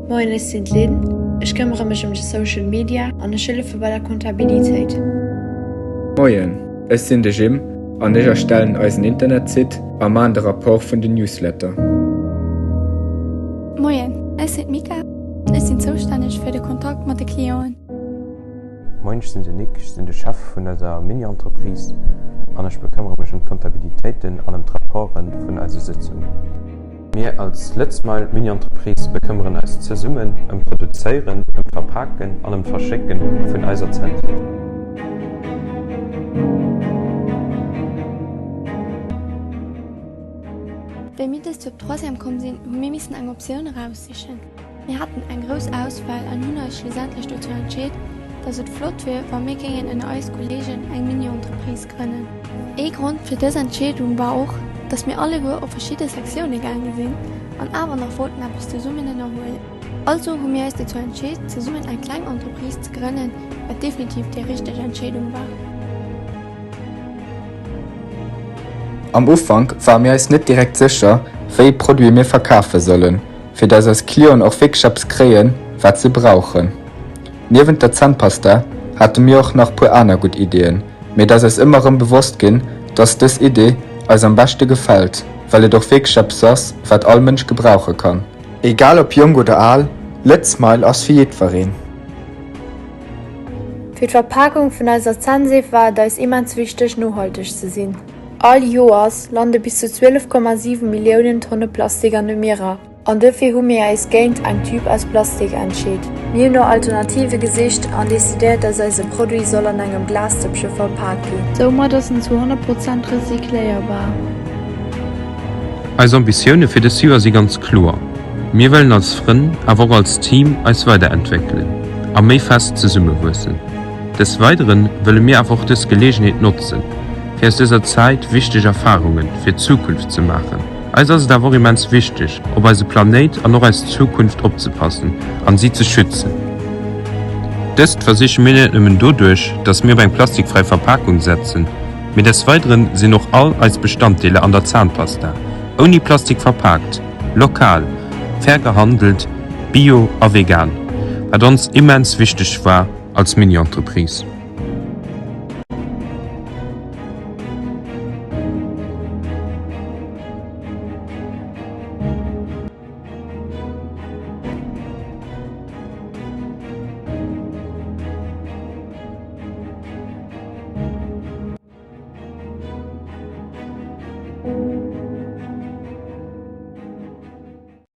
Moien, ech sinn d'Lynn. Ech këmmere mech ëm de Social Media an ech hëllefe bei der Comptabilitéit. Moien, ech sinn de Jim an ech erstellen eisen Internetsite a maan de Rapport vun den Newsletter. Moien, ech sinn d'Mika an ech sinn zoustänneg fir de Kontakt mat de Clienten. Moien, ech sinn den Nic, ech sinn de Chef vun eiser Mini-Entreprise an ech bekëmmere mech ëm d'Comptabilitéiten an ëm d'Rapporte vun eise Sëtzungen. Mir als LëtzMile Mini-Entreprise bekëmmeren eis zesummen ëm d'Produzéieren, ëm d'Verpaken an ëm d'Verschécke vun eiser Zännseef. Wéi mir dëst Joer op d'Troisième komm sinn, hu mir missen eng Optioun eraussichen. Mir haten eng grouss Auswahl an hunn eis schlussendlech dozou entscheet, dass et flott wier, wa mir géingen ënner eis Kollegen eng Mini-Entreprise grënnen. Ee Grond fir dës Entscheedung war och, dass mir alleguer op verschidde Sektioune gaange sinn an awer nach wollten eppes zesummen ënnerhuelen. Also hu mir eis dozou entscheet, zesummen eng kleng Entreprise ze grënnen, wat definitiv déi richteg Entscheedung war. Am Ufank ware mir eis net direkt sécher, wéi ee Produit mir verkafe sollen, fir dass eis Clienten och wierklech eppes kréien, wat se brauchen. Niewent der Zännpasta hate mir och nach puer aner gutt Ideeën, mee et ass eis ëmmer erëm bewosst ginn, dass dës Idee eis am beschte gefält, well et och wierklech eppes ass, wat all Mënsch gebrauche kann. Egal ob jonk oder al, LëtzSmile ass fir jiddwereen. Fir d'Verpakung vun eiser Zännseef war et eis immens wichteg, nohalteg ze sinn. All Joers lande bis zu 12,7 Milliounen Tonne Plastik an de Mierer an dofir hu mir eis géint eng Tube aus Plastik entscheet. Mir hunn no Alternative gesicht an decidéiert, dass eise Produit soll an engem Glasdëppche verpak ginn. Soumat ass en zu 100 Prozent recycléierbar. Eis Ambitioune fir dëst Joer si ganz kloer, Mir wëllen als Frënn, awer och als Team eis weiderentwéckelen a méi fest zesummewuessen. Des Weideren wëlle mir awer och dës Geleegenheet notzen, fir aus dëser Zäit wichteg Erfarunge fir d'Zukunft ze maachen. Eis ass et awer och immens wichteg, op eise Planéit an och eis Zukunft opzepassen an si ze schützen. Dëst versiche mir net nëmmen doduerch, dass mir op eng plastikfräi Verpakung setzen, mee des Weideren sinn och all eis Bestanddeeler an der Zahnpasta ouni Plastik verpaakt, lokal, fair gehandelt, bio a vegan, wat ons immens wichteg war als Mini-Entreprise.